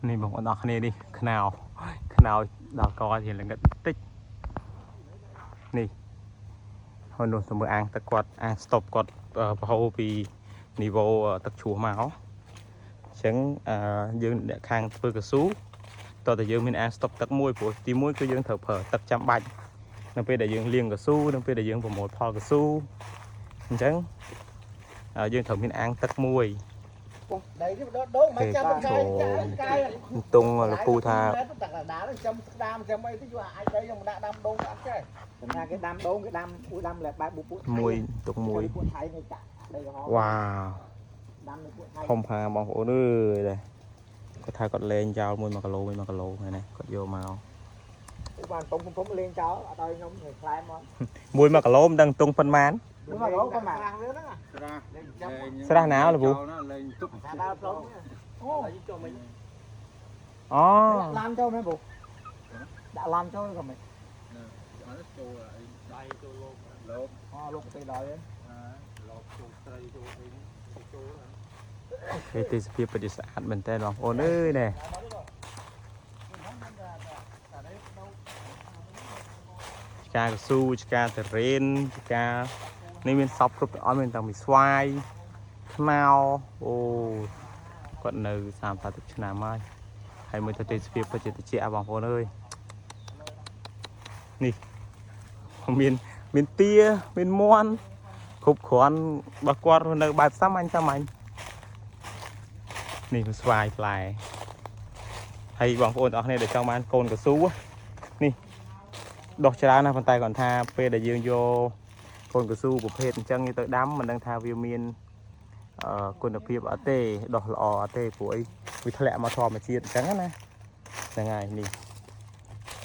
នេះបងប្អូនអរគ្នានេះខ្នោខ្នោដល់កជាល្ងិតតិចនេះហើយនោះទៅមើលអាងទឹកគាត់អាងស្តុបគាត់ប្រហូរពីនីវ៉ូទឹកជ្រោះមកអញ្ចឹងអឺយើងអ្នកខាងធ្វើកស៊ូតើតើយើងមានអាងស្តុបទឹកមួយព្រោះទីមួយគឺយើងត្រូវប្រើទឹកចាំបាច់នៅពេលដែលយើងលាងកស៊ូនៅពេលដែលយើងប្រមូលផលកស៊ូអញ្ចឹងយើងត្រូវមានអាងទឹកមួយ ដីនេះដដូងមកចាំកាយកាយ ទងលោកពូថា ដាក់ដាលចាំស្ដាមចាំអីទៅយកអាចដីខ្ញុំដាក់ដាំដូងអត់ចេះ សម្រាប់គេដាំដូងគេដាំអ៊ូដាំលែបែបពួកថៃ មួយទុកមួយ ពួកថៃនៅចាក់ដីក្រហម វ៉ាវ ដាំនៅពួកថៃ ធំផាបងប្អូនអើយដែរគាត់ថាគាត់លេងចោលមួយ1គីឡូមួយ1គីឡូហ្នឹងណាគាត់យកមក បានតុងពុំលេងចោលអត់ឲ្យខ្ញុំខ្លែមក មួយ1គីឡូមិនដឹងទងប៉ុន្មាន មួយ1គីឡូប៉ុន្មាន វាហ្នឹង ស្រះ លេងចាំ ស្រះណាលោកពូ លេងទុក ថាដើរផ្លូវអូ ចូលមិញ អូ ដាក់ឡានចូលមែនពូដាក់ឡានចូលក៏មិន អត់ចូលអីដៃចូលលោកលោក អូលោកទៅដល់ លោកចូលត្រីចូលអីចូល គេទេសភាពពិតជាស្អាតមែនតើបងប្អូនអើយណែឆ្កាកស៊ូឆ្កាតរេនឆ្កានេះមានសពគ្រប់ទាំងអស់មានតាំងពីស្វាយខ្នោអូគាត់នៅ30 40ឆ្នាំហើយហើយមើលទៅទេសភាពពិតជាត្រជាក់បងប្អូនអើយនេះមានមានទាមានមាន់គ្រប់គ្រាន់បើគាត់នៅបែបសាមញ្ញសាមញ្ញនេះគឺស្វាយផ្លែហើយបងប្អូនទាំងអស់គ្នាដែលចង់បានកូនកស៊ូនេះដោះច្រើនណាស់ប៉ុន្តែគាត់ថាពេលដែលយើងយកកូនកស៊ូប្រភេទអញ្ចឹងទៅដាំមិនដឹងថាវាមានអឺគុណភាពអត់ទេដោះល្អអត់ទេព្រោះអីវាធ្លាក់មកធម្មជាតិអញ្ចឹងណាហ្នឹងហើយនេះ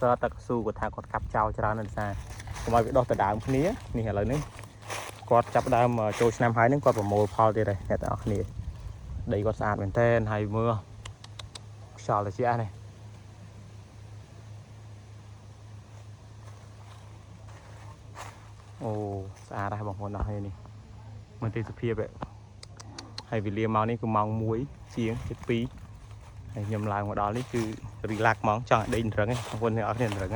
សើតកស៊ូគាត់ថាគាត់កាប់ចោលច្រើនណាស់ដោយសារកុំឲ្យវាដោះទៅដើមគ្នានេះឥឡូវនេះគាត់ចាប់ដើមចូលឆ្នាំហើយហ្នឹងគាត់ប្រមូលផលទៀតហើយអ្នកទាំងអស់គ្នាដីគាត់ស្អាតមែនទែនហើយមើលខ្យល់ត្រជាក់នេះអូស្អាតណាស់បងប្អូនអរគ្នានេះមើលទេសភាពឯហើយវេលាមកនេះគឺម៉ោង1ជាង7ហើយខ្ញុំឡើងមកដល់នេះគឺ relax ហ្មងចង់ឲ្យដេករឹងឯងបងប្អូនទាំងអស់គ្នារឹង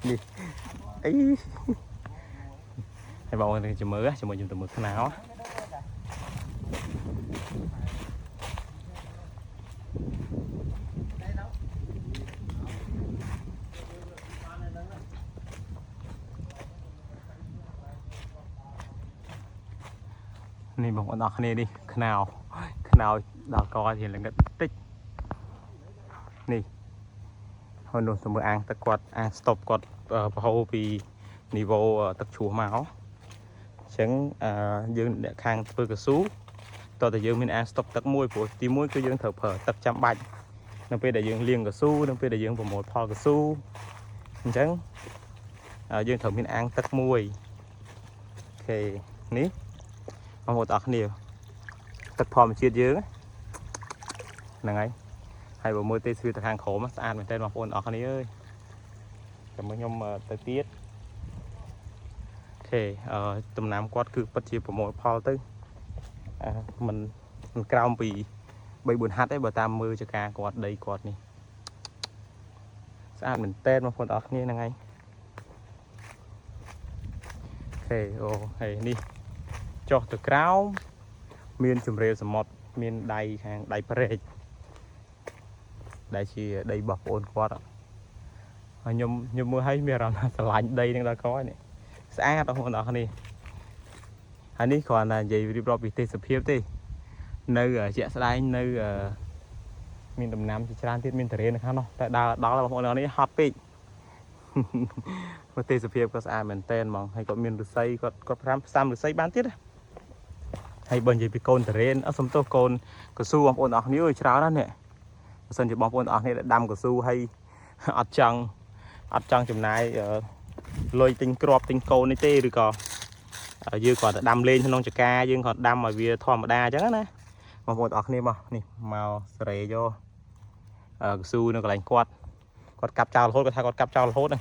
នេះអីហើយបងប្អូនចាំមើលជាមួយខ្ញុំទៅមើលខ្នោនេះបងប្អូនអរគ្នានេះខ្នោខ្នោដល់កជាល្ងិតតិចនេះហើយនោះទៅមើលអាងទឹកគាត់អាងស្តុបគាត់ប្រហូរពីនីវ៉ូទឹកជ្រោះមកអញ្ចឹងអឺយើងអ្នកខាងធ្វើកស៊ូតើតើយើងមានអាងស្តុកទឹកមួយព្រោះទីមួយគឺយើងត្រូវប្រើទឹកចាំបាច់នៅពេលដែលយើងលាងកស៊ូនៅពេលដែលយើងប្រមូលផលកស៊ូអញ្ចឹងយើងត្រូវមានអាងទឹកមួយអូខេនេះបងប្អូនទាំងអស់គ្នាទឹកធម្មជាតិយើងហ្នឹងហើយហើយបើមើលទេសភាពទៅខាងក្រោមស្អាតមែនទែនបងប្អូនទាំងអស់គ្នាអើយចាំមើលខ្ញុំទៅទៀតអូខេអឺដំណាំគាត់គឺពិតជាប្រមូលផលទៅអឺมันมันក្រោមពី3 4ហាត់ទេបើតាមមើលចការគាត់ដីគាត់នេះស្អាតមែនទែនបងប្អូនទាំងអស់គ្នាហ្នឹងហើយអូខេអូហើយនេះចុះទៅក្រោមមានជំរាលសមុទ្រមានដៃខាងដៃព្រែកដែលជាដីរបស់ប្អូនគាត់ហើយខ្ញុំខ្ញុំមើលឲ្យមានអារម្មណ៍ថាស្រឡាញ់ដីនឹងដល់កនេះស្អាតបងប្អូនទាំងអស់គ្នាហើយនេះគ្រាន់តែនិយាយរៀបរាប់ពីទេសភាពទេនៅជាក់ស្ដែងនៅមានដំណាំជាច្រើនទៀតមានតារានៅខាងនោះតែដើរដល់បងប្អូនទាំងអស់នេះហត់ពេក មើលទេសភាពក៏ស្អាតមែនតែនហ្មងហើយគាត់មានឫស្សីគាត់គាត់ប្រាំផ្សាំឫស្សីបានទៀតណាហើយបើនិយាយពីកូនតារេនអត់សំទោសកូនកស៊ូបងប្អូនទាំងអស់គ្នាអើយច្រើនណាស់នេះបើសិនជាបងប្អូនទាំងអស់គ្នាដែលដាំកស៊ូហើយអត់ចង់អត់ចង់ចំណាយលុយទិញគ្រាប់ទិញកូននេះទេឬក៏យើងគ្រាន់តែដាំលេងក្នុងចកាយើងគ្រាន់ដាំឲ្យវាធម្មតាអញ្ចឹងណាបងប្អូនទាំងអស់គ្នាមកនេះមកសេរីយកកស៊ូនៅកន្លែងគាត់គាត់កាប់ចោលរហូតគាត់ថាគាត់កាប់ចោលរហូតណា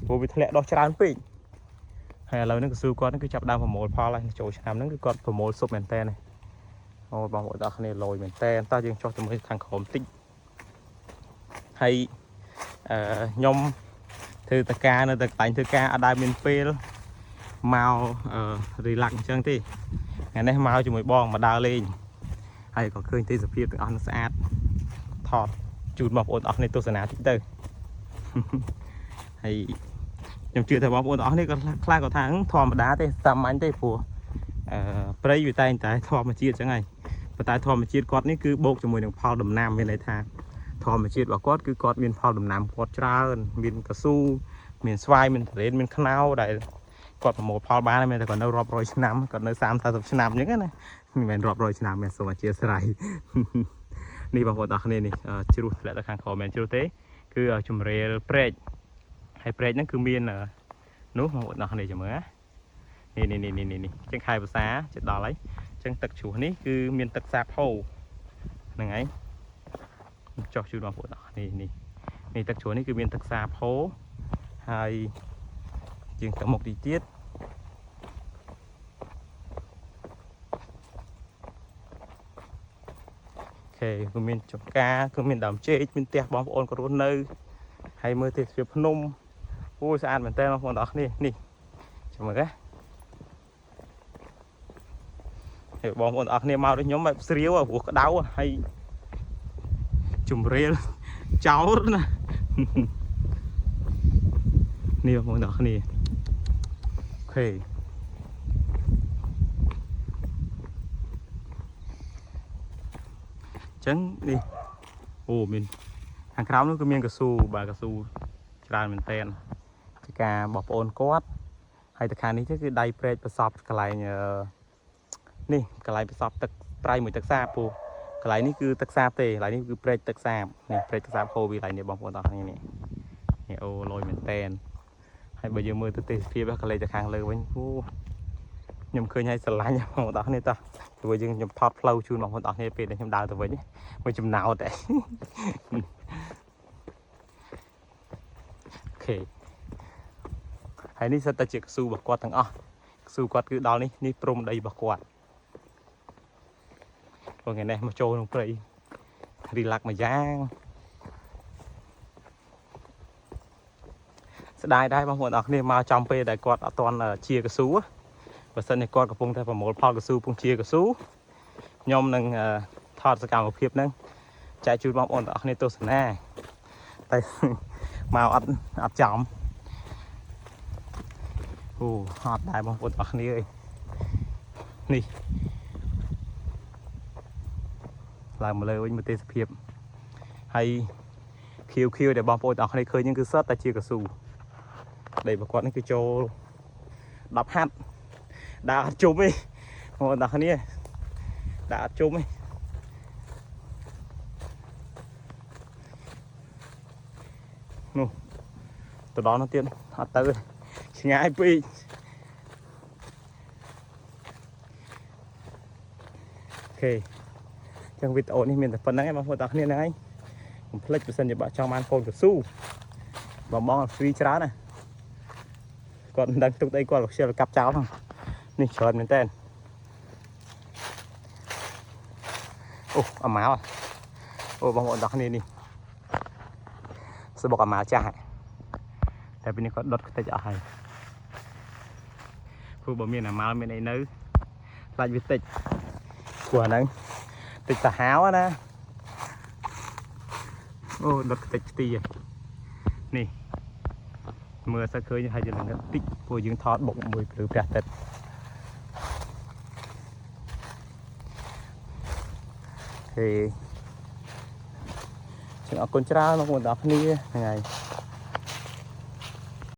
ព្រោះវាធ្លាក់ដុះច្រើនពេកហើយឥឡូវនេះកស៊ូគាត់ហ្នឹងគឺចាប់ដើមប្រមូលផលហើយចូលឆ្នាំហ្នឹងគឺគាត់ប្រមូលសុបមែនតើ អូបងប្អូនទាំងអស់គ្នាលយមែនតើតោះយើងចុះទៅមើលខាងក្រោមតិចហើយអឺខ្ញុំធ្វើតការនៅតែកន្លែងធ្វើការអត់ដែលមានពេលមកអឺ relax អញ្ចឹងទេថ្ងៃនេះមកជាមួយបងមកដើរលេងហើយក៏ឃើញទេសភាពទាំងអស់នោះស្អាតថតជូនបងប្អូនទាំងអស់គ្នាទស្សនាតិចទៅ ហើយខ្ញុំជឿថាបងប្អូនទាំងអស់គ្នាក៏ខ្លះក៏ថាធម្មតាទេសាមញ្ញទេព្រោះអឺព្រៃវាតែងតែធម្មជាតិអញ្ចឹងហើយប៉ុន្តែធម្មជាតិគាត់នេះគឺបូកជាមួយនឹងផលដំណាំមានន័យថាធម្មជាតិរបស់គាត់គឺគាត់មានផលដំណាំគាត់ច្រើនមានកស៊ូមានស្វាយមានធរេនមានខ្នោដែលគាត់ប្រមូលផលបានមានតែគាត់នៅរាប់រយឆ្នាំគាត់នៅ30 40ឆ្នាំអញ្ចឹងណាមិនមែនរាប់រយឆ្នាំទេសូមអធិស្ឋាន នេះបងប្អូនទាំងអស់គ្នានេះជ្រុះធ្លាក់ទៅខាងក្រោមមិនមែនជ្រុះទេគឺជំរាលព្រែកហើយព្រែកហ្នឹងគឺមាននោះបងប្អូនទាំងអស់គ្នាចាំមើលណានេះនេះនេះនេះនេះអញ្ចឹងខែវស្សាជិតដល់ហើយអញ្ចឹងទឹកជ្រោះនេះគឺមានទឹកសាបហូរហ្នឹងហើយចុះជូនបងប្អូនទាំងអស់នេះនេះនេះទឹកជ្រោះនេះគឺមានទឹកសាបហូរហើយជាងទៅមុខទីទៀត OK គឺមានចំការគឺមានដើមចេកមានផ្ទះបងប្អូនក៏រស់នៅហើយមើលទេសភាពភ្នំអូយស្អាតមែនតើបងប្អូនទាំងអស់គ្នានេះចាំមើលណាហើយបងប្អូនទាំងអស់គ្នាមកដូចខ្ញុំបែបស្រាវព្រោះក្តៅហើយជំរាលចោលណា នេះបងប្អូនទាំងអស់គ្នា OK ចឹងនេះអូមានខាងក្រោមនោះគឺមានកស៊ូបាទកស៊ូច្រើនមែនតើជាការបងប្អូនគាត់ហើយទៅខាងនេះទៅគឺដៃព្រែកប្រសពកន្លែងអឺនេះកន្លែងប្រសពទឹកប្រៃមួយទឹកសាបពូកន្លែងនេះគឺទឹកសាបទេកន្លែងនេះគឺព្រែកទឹកសាបនេះព្រែកទឹកសាបហូរពីកន្លែងនេះបងប្អូនទាំងអស់គ្នានេះនេះអូលយមែនតើហើយបើយើងមើលទៅទេសភាពកន្លែងទៅខាងលើវិញអូខ្ញុំឃើញហើយស្រឡាញ់បងប្អូនទាំងអស់គ្នាតោះព្រោះយើងខ្ញុំថតផ្លូវជូនបងប្អូនទាំងអស់គ្នាពេលដែលខ្ញុំដើរទៅវិញមួយចំណោតឯង OK ហើយនេះសិតតែជាកស៊ូរបស់គាត់ទាំងអស់កស៊ូគាត់គឺដល់នេះនេះព្រំដីរបស់គាត់ព្រោះថ្ងៃនេះមកចូលក្នុងព្រៃ relax មួយយ៉ាងស្ដាយដែរបងប្អូនអរគ្នាមកចំពេលដែលគាត់អត់ទាន់ជាកស៊ូបើសិនជាគាត់កំពុងតែប្រមូលផលកស៊ូពងជាកស៊ូខ្ញុំនឹងថតសកម្មភាពហ្នឹងចែកជូនបងប្អូនទាំងអស់គ្នាទស្សនាតែ មកអត់អត់ចំអូហត់ដែរបងប្អូនទាំងអស់គ្នាអើយនេះឡើងមកលើវិញមើលទេសភាពហើយខៀវខៀវដែលបងប្អូនទាំងអស់គ្នាឃើញហ្នឹងគឺសុទ្ធតែជាកស៊ូដីរបស់គាត់នេះគឺចូល10ហាត់ដើរអត់ជុំទេបងប្អូនទាំងអស់គ្នាដើរអត់ជុំទេនោះទៅដល់នោះទៀតអត់ទៅទេឆ្ងាយពេក OK ចឹងវីដេអូនេះមានតែប៉ុណ្្នឹងឯងបងប្អូនទាំងគ្នាហ្នឹងឯងកុំភ្លេចបើសិនជាបើចង់បានកូនកស៊ូបងបង free ច្រើនណាគាត់មិនដឹងទុកអីគាត់ក៏ខ្ជិលកាប់ចោលហ្នឹងនេះច្រើនមែនតើអូអាម៉ាល់អូបងប្អូនទាំងគ្នានេះសបុកអាម៉ាល់ចាស់ហើយតែពេលនេះគាត់ដុតខ្ទេចអស់ហើយព្រោះបើមានអាម៉ាល់មានអីនៅខ្លាចវាតិចព្រោះអាហ្នឹងតិចសាហាវណាអូដុតខ្ទេចខ្ទីហើយនេះមើលអត់សូវឃើញហើយយើងនឹងតិចព្រោះយើងថតបុកមួយភ្លឺព្រះអាទិត្យ ហេចឹងអរគុណច្រើនបងប្អូនទាំងអស់គ្នាហ្នឹងហើយ។